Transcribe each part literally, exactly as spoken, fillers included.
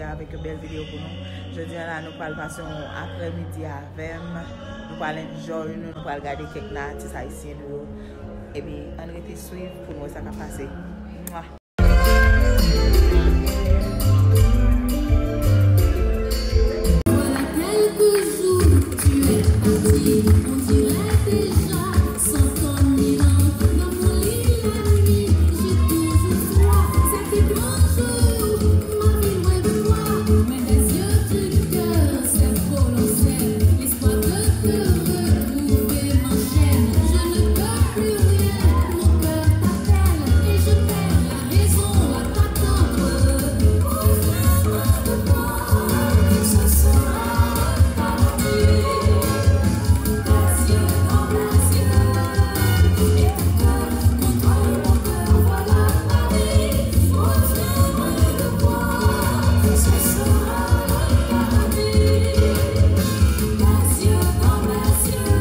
Avèk yon bèl videyo pou nou. Jodi a la, nou pral pase yon aprèmidi avè m. Nou pral enjoy nou, nou pral gade kèk nan atis ayisyen nou yo. Epi, ann rete swiv pou n wè sa k ap pase. Mwa! Voilà quelques jours, tu es parti, on dirait déjà cent ans, mille ans. Dans mon lit la nuit, j'ai toujours froid. C'était grand jour, ma vie loin de toi. Mais les yeux du cœur s'envolent, s'envolent. L'espoir de te retrouver m'enchaîne. Je ne peux plus rien, mon cœur t'appelle et je perds la raison à t'attendre. Reviens-moi de toi, ce sera le paradis. Tes yeux dans mes yeux et ton cœur contre mon cœur, voilà Paris. Reviens-moi de toi, ce sera le paradis. Tes yeux dans mes yeux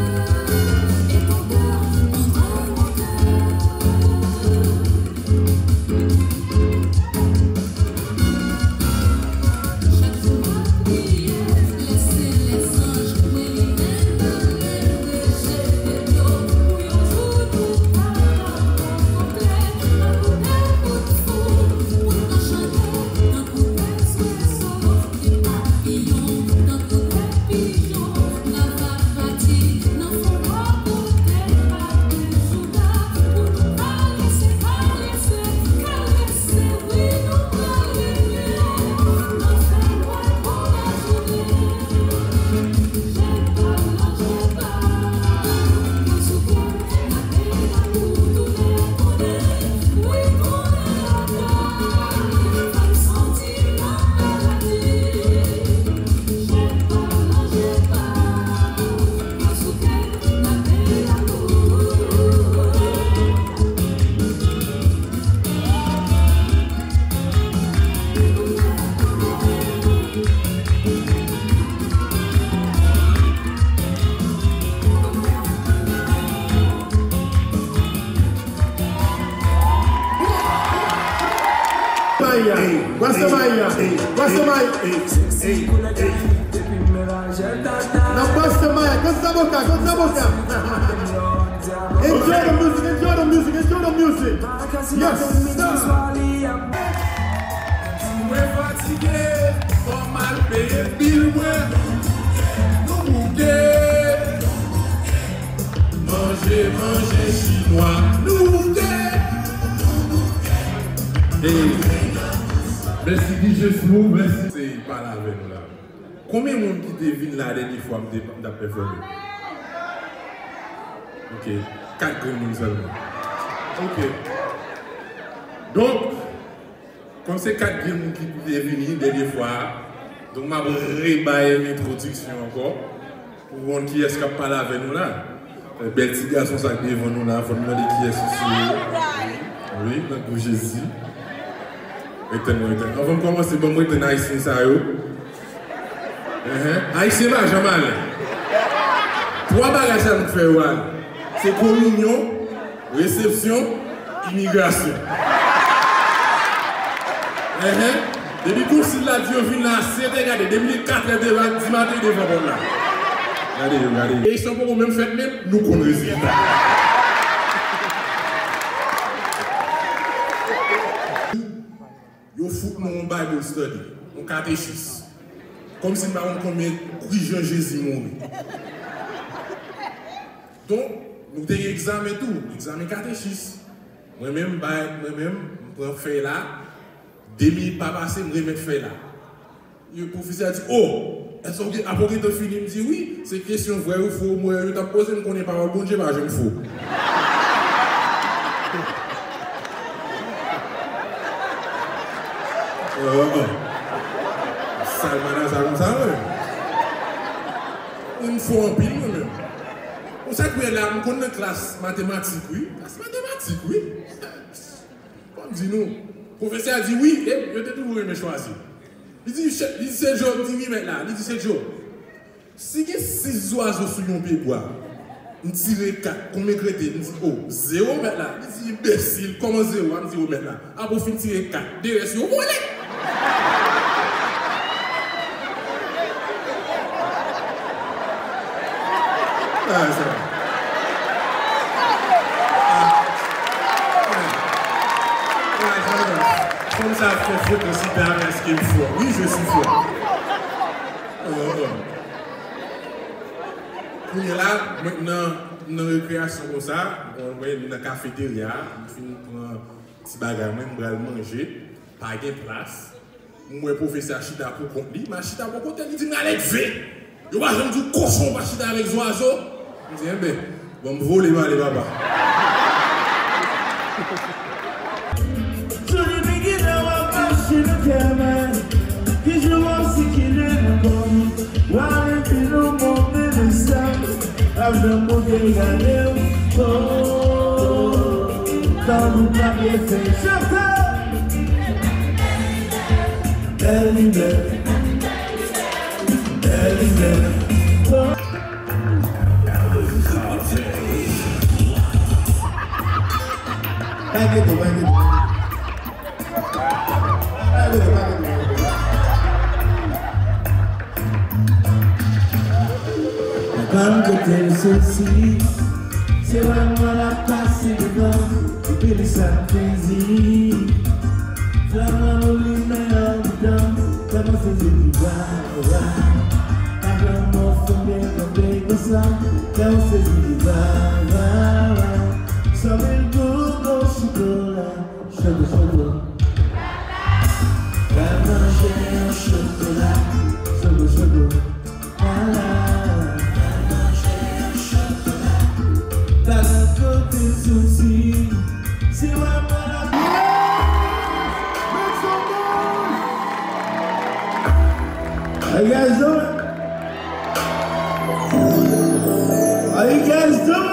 et ton cœur contre mon cœur. Maya, what's the Maya? What's the Maya? Now bust the mic, bust the boca, bust the boca. Enjoy the music, enjoy the music, enjoy the music. Yes, sir. Si mwen fatige, fò m al peye bil mwen. Nou bouke. Manje, manje chinwa. Nou bouke. Hey. Mèsi D J Smooth, mèsi. Se pale avè nou la. Konbyen moun ki te vin la dènye fwa m te, m t ap pèfòme? Ok, kat grenn moun sèlman. Ok. Donk, kòm se kat grenn moun ki te vini dènye fwa a, donk m ap rebay entwodiksyon ankò pou w konn kiyès k ap pale avè nou la. Bèl ti gason sa k devan nou la, fò n mande kiyès misye ye. Wi, nan gou Jezi. Etèn mwen, etèn. Anvan m kòmanse, ban m etèn ayisyen sa yo. Enhen. Ayisyen pa janm ale. Twa bagay sa nou fè yo ale. Se kominyon, resepsyon, imigrasyon. Enhen. Depi konsil la di yo vin la a sèt è, gade, depi li katrè devan, di maten devan pòt la. Gade yo, gade yo. Eleksyon poko menm fèt menm, nou konn rezilta. Yo fout nou yon Bible study, yon katechis. Kòmsi m pa konn konbyen, kijan Jezi mouri. Donk, nou te gen egzamen tou, egzamen katechis. Mwen menm, bay, mwen menm, m pran fèy la, de minit pa pase, m remèt fèy la. Yo, pwofesè a di, "O, èske w gen, ape w gentan fini?" M di, "Wi, se kesyon vrè ou fo mwen yo t ap poze, m konnen pawòl Bondye pa janm fo." Ah, ah. Sal manazè konsa, wi. Mwen, m fò anpil, mwen menm. Ou sa k wè la, m konn nan klas matematik, wi. Klas matematik, wi. Fò m di nou. Pwofesè a di, "Wi, e, yo te toujou renmen chwazi." Li di, "Chè-," li di, "Se Djo." M di, "Wi, mèt la." Li di, "Se Djo. Si gen sis zwazo sou yon pye bwa, m tire kat, konbyen k rete?" M di, "O, zewo, mèt la." Li di, "Enbesil, kòman zewo a?" M di, "O, mèt la, apre w fin tire kat, de rès yo vole." Ah, sa va. Ah. Ouais. Ouais, sa va. Fanm sa ap fè frekans, li pa prèske fò. Wi, je suis fort. Oh, oh. Kounye la, mwen nan, nan rekreyasyon konsa, bon, mwen nan kafeterya, m fin pran ti bagay mwen, m pral manje, pa gen plas. M wè pwofesè a chita pou kont li, m al chita bò kote l, li di m, "Alex, veye! Yo pa janm di w kochon pa chita avèk zwazo?" M di, "Enben, bon, m vole, m ale, papa." Johnny Biggie nan w ap mache nan kè mwen. Ki jou w ap sikile nan kò m. W ale vin ou monte desann. Ajan monte gade w. Oh, tankou papye fè chante. Bèl limyè. Bèl limyè. Oh. Pa gen tou, pa gen tou. Pa gen tou, pa gen tou. Nan bann kote l soti, se wè mwen l ap pase devan, epi li sa m fezi. Flanm nan ou limen anndan, fè mwen sezi li va, va. Pa janm mwen foumen kanpe konsa, fè mwen sezi li va, va, va. San mil goud gon chokola, choco, choco. Pral manje yon chokola, choco, choco. Ala, pral manje yon chokola. Talè kote soti, si w ap pale. Make some noise! How you guys doing? How you guys doing?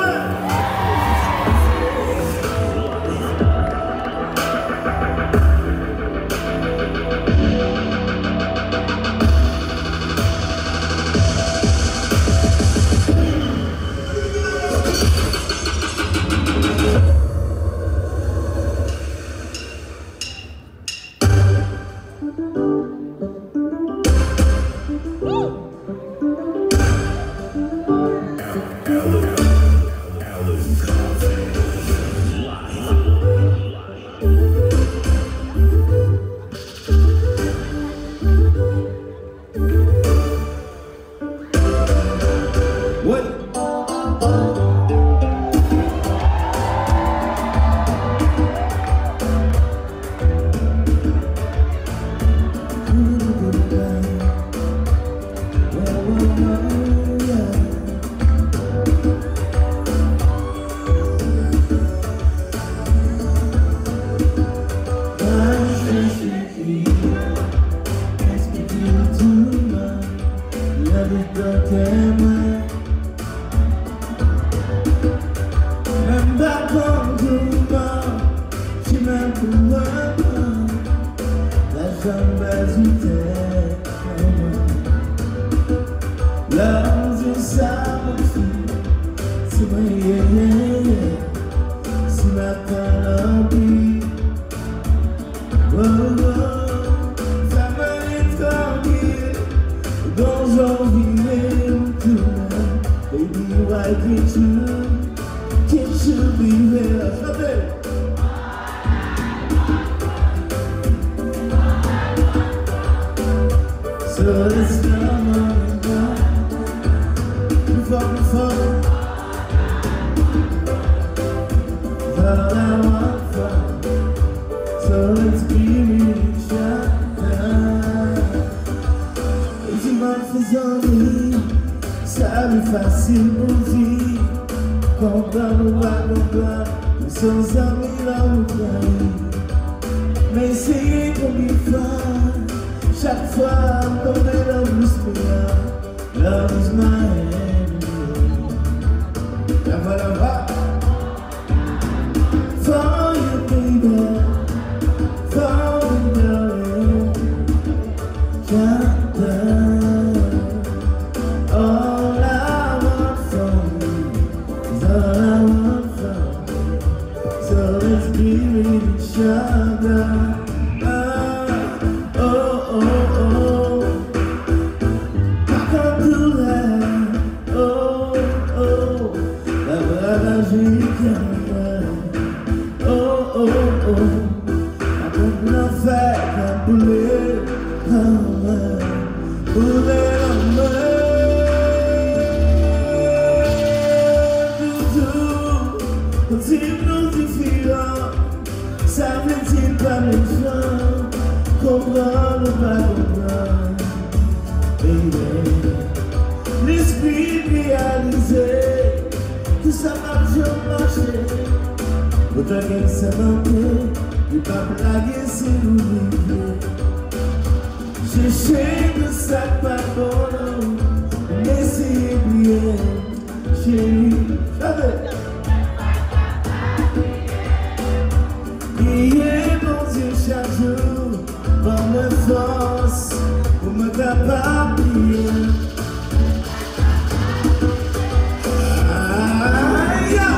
Lè m t nan tè mwen, menm pa konn touman, chimen pou mwen pran, pa janm pèdi tèt mwen. Lè m di w sa, mon fi, si mwen ye, ye, ye, si m ap tann anpil. Oh, oh, sa mwen trankil. Gon jan w vire m tounen. Baby, why can't you, can't you be there? Chante. So let's come on, come. Pli fò, pli fò. All I want from So let's give it a try. Di m ap fè zanmi, sa li fasil pou di. Konprann ou pa konprann, ou se yon zanmi lè ou trayi. Men eseye konbyen fwa, chak fwa m tonbe nan bous mwen an. Love is my enemy. Lava, lava. For you, baby. For you, darling. Can't love. All I want from you is all I want from you. So let's be with each other. Oh, oh, oh, oh. I can't do that. Oh, oh, Ouvè lanmen, doudou, di m nou diferan. Sa vle di l pa mechan, konprann ou pa konprann. Amen. Lespri m reyalize ke sa p ap janm mache. Otan gen sèmante, li p ap lage si nou bliye. Chèche tout sa k pa bon nan ou, men eseye bliye. Cheri, chante. Priye Bondye chak jou, ban mwen fòs pou mwen kapab priye. Aya!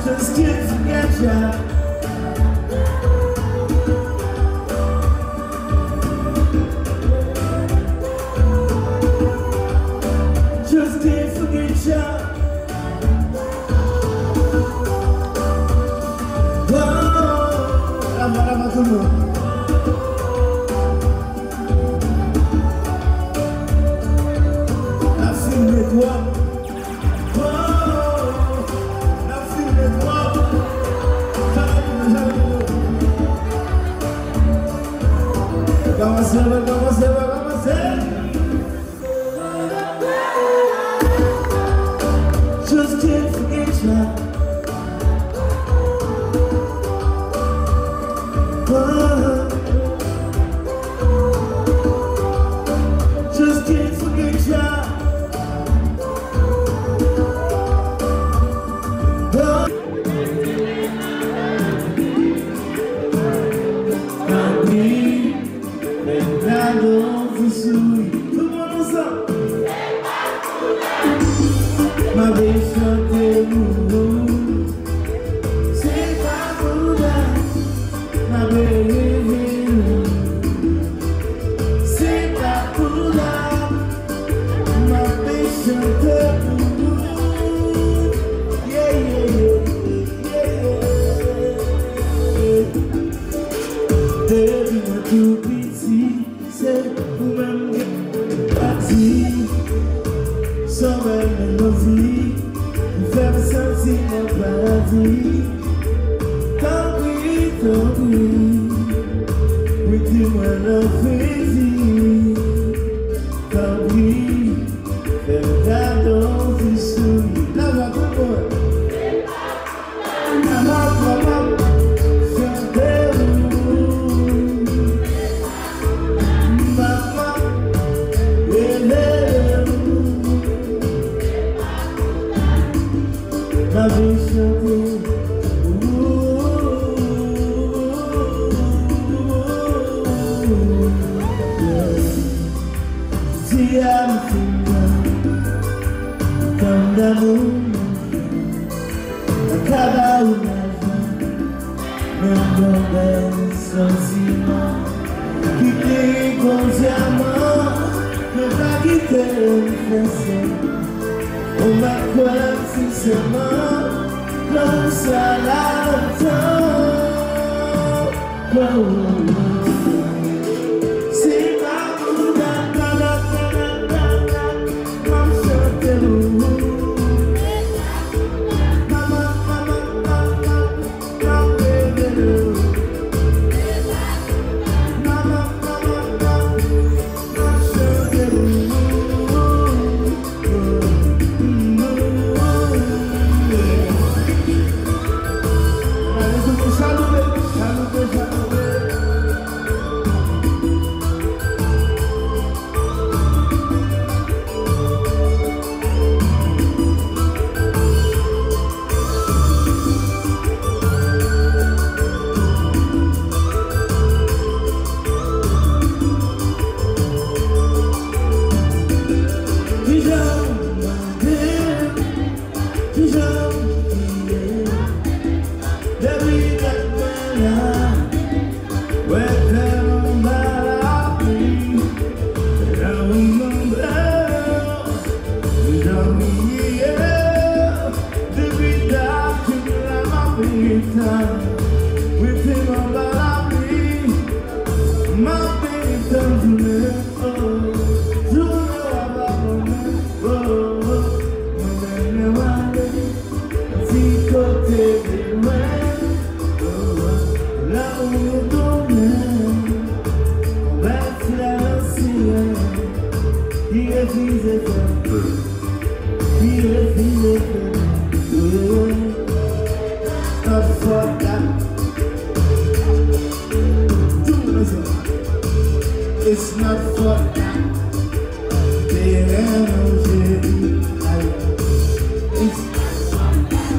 Just can't forget ya. Just can't forget ya. Oh, lava, lava tout moun. N ap filme twòp. Oh, n ap filme twòp. Jale nou, jale nou. Kòmanse, kòmanse, kòmanse. Just can't forget ya. Oh, just can't forget ya. Oh. Tanpri, fè m gade w ti souri. Tout moun ansanm. M ap chante pou ou. Se pa pou la m ap reve ou. Se pa pou la m ap chante pou ou. Yeah, yeah, yeah. Depi mwen tou piti, se ou menm ki pati. Son bèl melodi, ou fè m santi nan paradi. Tanpri, tanpri, prete mwen nan fredi. Tanpri, fè m gade w ti souri. Lava tout moun. Di a m fin pran tan m damou. Mwen ka ba ou lajan, men m gon bèl santiman ki klere kon dyaman. Men pa kite m fè sèl, ou mèt kwè m sensèman, lanmou sa la lontan. Oh, oh, oh. Si pa pou dat, dat, dat, dat, dat, m ap chante pou ou. Mama, mama, mama, m ap reve de ou. Mama, mama, mama, m ap chante pou ou. Kijan w mande, kijan w kriye, depi dat mwen la, wè tèlman ba lapli, nan yon manbrèl, jan m ye, depi dat mwen la m ap rete, rete anba lapli. M ap beni tann jounen, oh, jounen w ap abone, oh, mwen menm lè w ale, ti kote de mwen, oh, lanmou nou donnen, yon bèl ti lalansi, ki refize fè, ki refize fè, oh, not for that. It's not for that. Te renmen w cheri. Ay. It's not for that.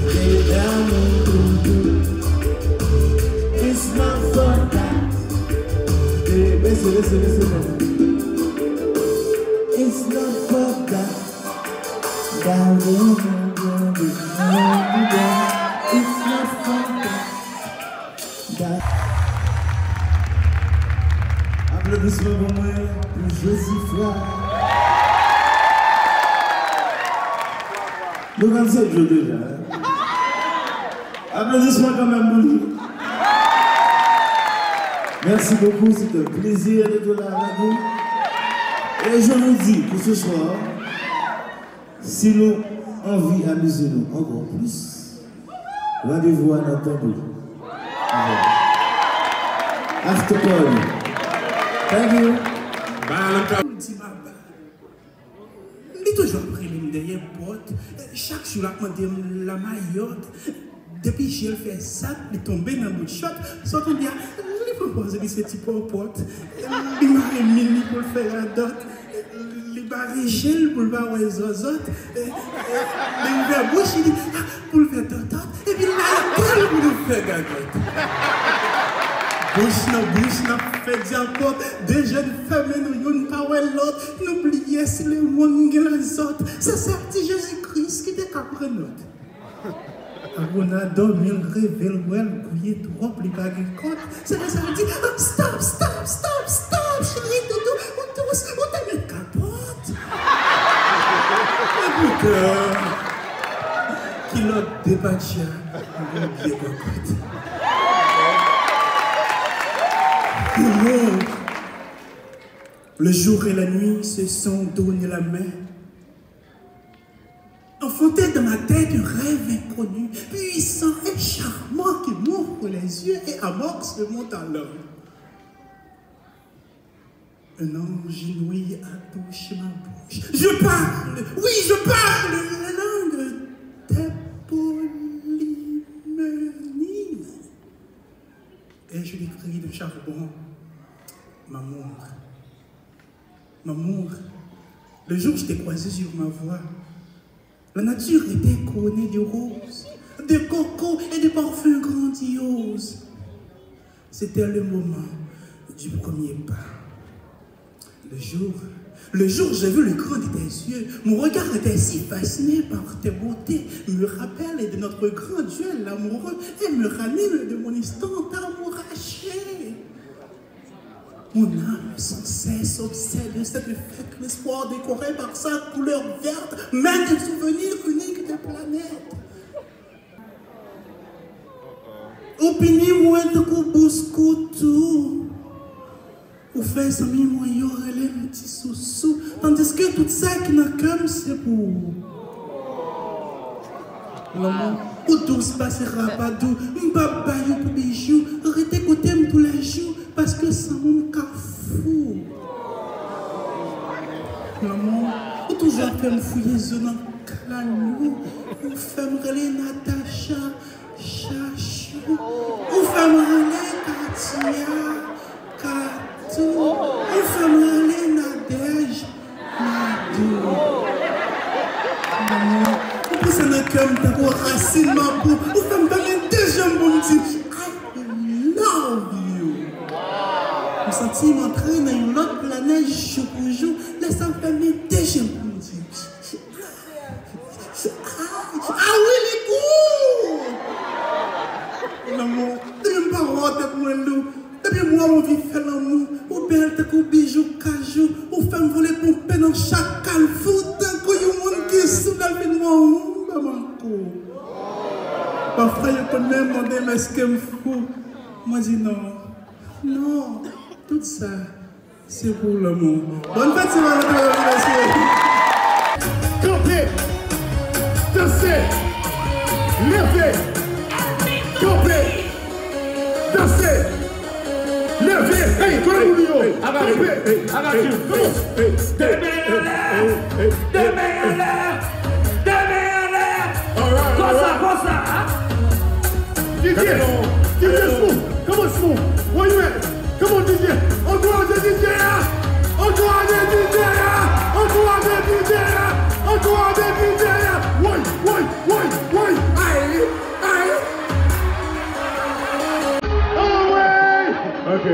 Te damou toujou. It's not for that. Te bese, bese, bese, bese. It's not for that. It's not for that. Aplodisman pou mwen, pou Josifra. Nou konn se Djo deja, en? Aplodisman kanmenm pou li. Merci beaucoup, c'est un plaisir d'être là avec vous. Et je vous dis que ce soir, si nou anvi amize nou ankò plis, randevou a nan Tanbri. After party. Thank you. Bye. Li toujou ap rele m dèyè pòt. Chak jou l ap mande m la mayòt. Depi je l fè zak, li tonbe nan bout chòt. Sa w tande a, li pran pòz li se ti pòpòt. Li mare min li pou l fè radòt. Li bare je l pou l pa wè zòzòt. Li ouvè bouch li, ah, pou l fè tòtòt. Epi l lage l pou l fè gagòt. Bouch nan bouch, n ap fè dyakòt. De je n fèmen, nou youn pa wè lòt. Nou bliye si lemonn gen lèzòt. Se sèl ti Jezi Kris ki te ka pran nòt. Awouna dòmi, l reve, l wè l gouye twòp, li pa gen kòt. Se lè sa l di, ah, stop, stop, stop, stop, cheri doudou, ou dous, ou te met kapòt. Epoutan, kilòt depatcha, m gen byen kòkòt. L'amour, le jour et la nuit se sont donné la main. Enfanté dans ma tête un rêve inconnu, puissant et charmant qui m'ouvre les yeux et amorce mon talent. Un ange inouï a touché ma bouche. Je parle, oui, je parle la langue de Polynésie. Et je lui crie de charbon, Mamour, Mamour, le jour où je t'ai croisé sur ma voie, la nature était couronnée de roses, de cocos et de parfums grandioses. C'était le moment du premier pas. Le jour, le jour où j'ai vu l'écran de tes yeux, mon regard était si fasciné par tes beautés, me rappelle de notre grand duel amoureux et me ranime de mon instant amouraché. Mon âme sans cesse obsède cette fête, l'espoir décoré par sa couleur verte, mais un souvenir unique de planète. Ou pini mwen tankou bous koutou. Ou fè zanmi mwen yo rele m ti sousou. Tandiske tout sa ki nan kè m se pou ou. Lanmou, ou dous pase rapadou. M p ap bay ou pou bijou. Rete kote m toulèjou. Paske san ou m ka fou. Lanmou, ou toujou ap fè m fouye zo nan kalalou. Ou fè m rele Natacha, Chachou. Ou fè m rele Katia, Katou. Ou fè m rele Nadèj, Nadou. Lanmou, ou pouse nan kè m tankou rasin mapou. Ou fè m fèmen de je m pou m di, I love you. M santi m antre nan yon lòt planèt jou pou jou. Lè sa m fèmen de je m pou m di, ah wi, li gou! Lanmou, depi m pa wè w, tèt mwen lou. Depi m wè w, m anvi fè lanmou. Ou bèl tankou bijou kajou. Ou fè m vole ponpe nan chak kalfou. Tankou yon moun ki sou lè l fin wè w, m pa manke w. Pafwa, yo konn menm mande m èske m fou. Mwen di non. Non, tout sa, se pou lanmou. Bòn fèt Sen Valanten, mesye. Kanpe, danse, leve, kanpe, danse, leve. Hey, kote moun yo? Kanpe. Come on. De men anlè, de men anlè, de men anlè. Konsa, konsa. D J, D J Smooth, come on Smooth, where you at? Come on D J, ankouraje D J a, ankouraje D J a, ankouraje D J a, ankouraje D J a. Woy, woy, woy, woy, ay, ay. Anmwey! Ok.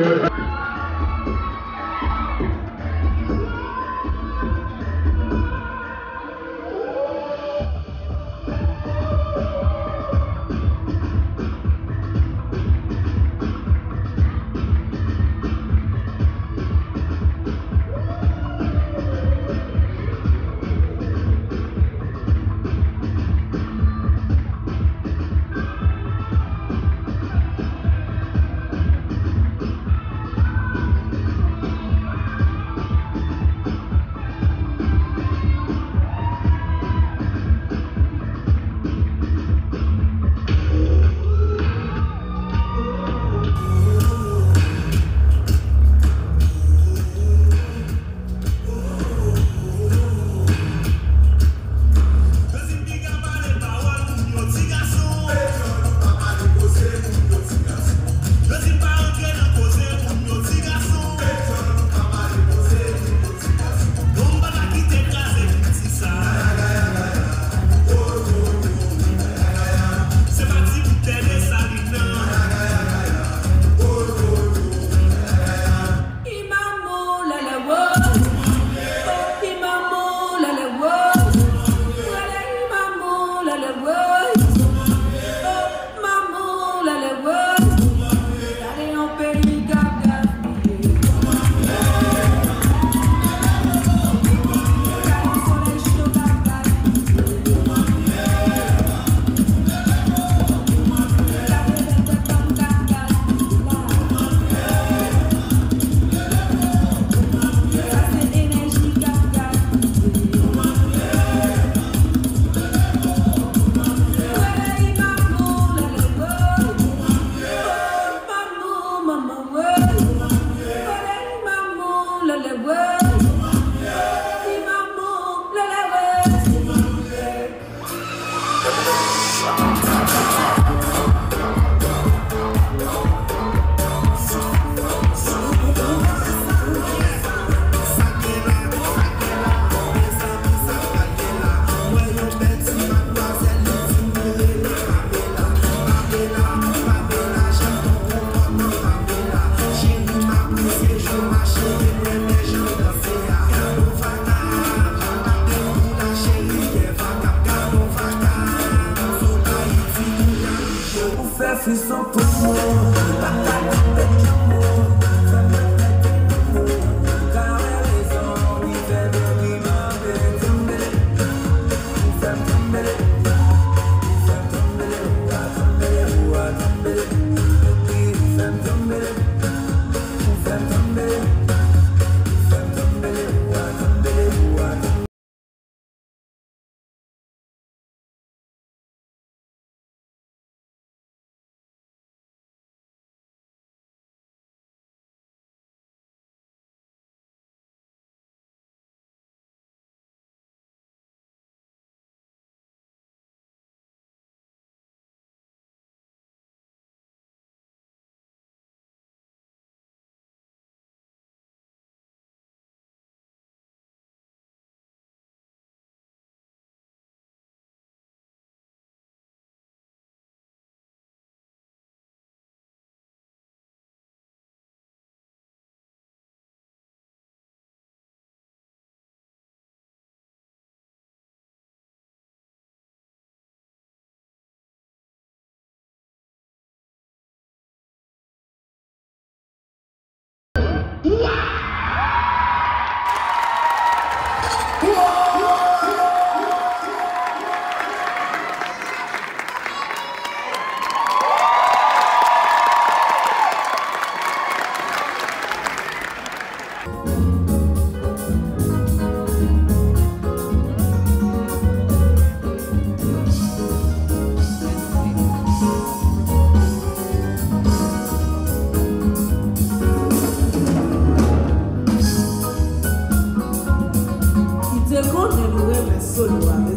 Mezanmi,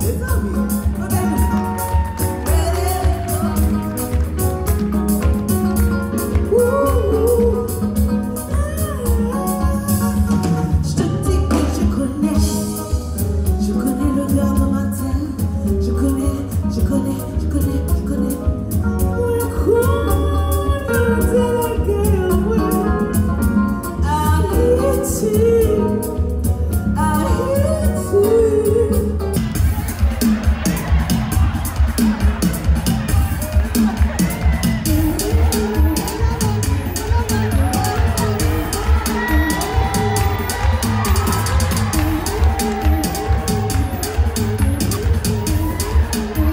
mezanmi, kote nou? Ready? Woo! Je te dis que je connais, je connais l'odeur de matin, je connais, je connais, je connais, je connais. Mwen konnen w te lage mwen. Ayiti, Ayiti.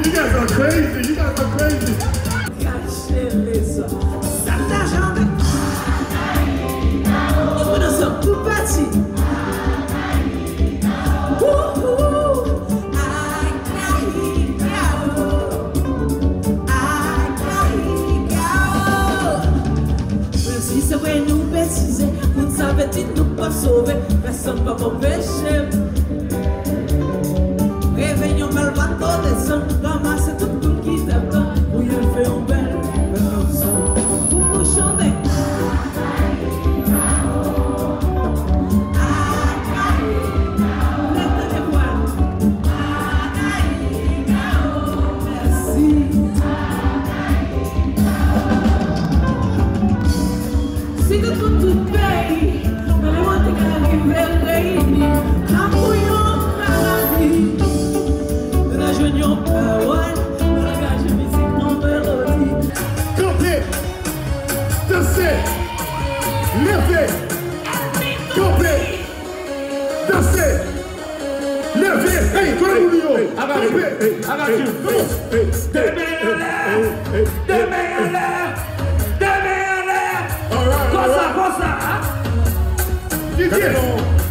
You guys are crazy. You guys are crazy. Kache lezòd. Sa m ta janbe. Ou konn ansanm tout pati. Wouhou. Ay, ay, ay, ay, ay. Menm si se vre nou betize, moun sa vle di nou p ap sove, pèsonn p ap anpeche m. Reveye yon bèl bato desann, ranmase tout moun ki t ap tann pou y al fè yon bèl, bèl ansanm. Pou nou chante. Leve tande vwa nou. Mèsi. Si tout moun tout peyi nan lemonn te ka rive reyini tankou yon paradi, nou ta jwenn yon pawòl, nou angaje mizik an melodi. Kanpe, danse, leve, kanpe, danse. Leve, hey, kote moun yo? Hey, I got you. Kanpe. Hey, hey, hey, hey, hey, hey, hey, hey, hey. De men anlè, de men anlè, de men anlè. Alright, konsa, alright. Konsa, a? D J,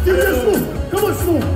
D J, smooth. Come on, smooth.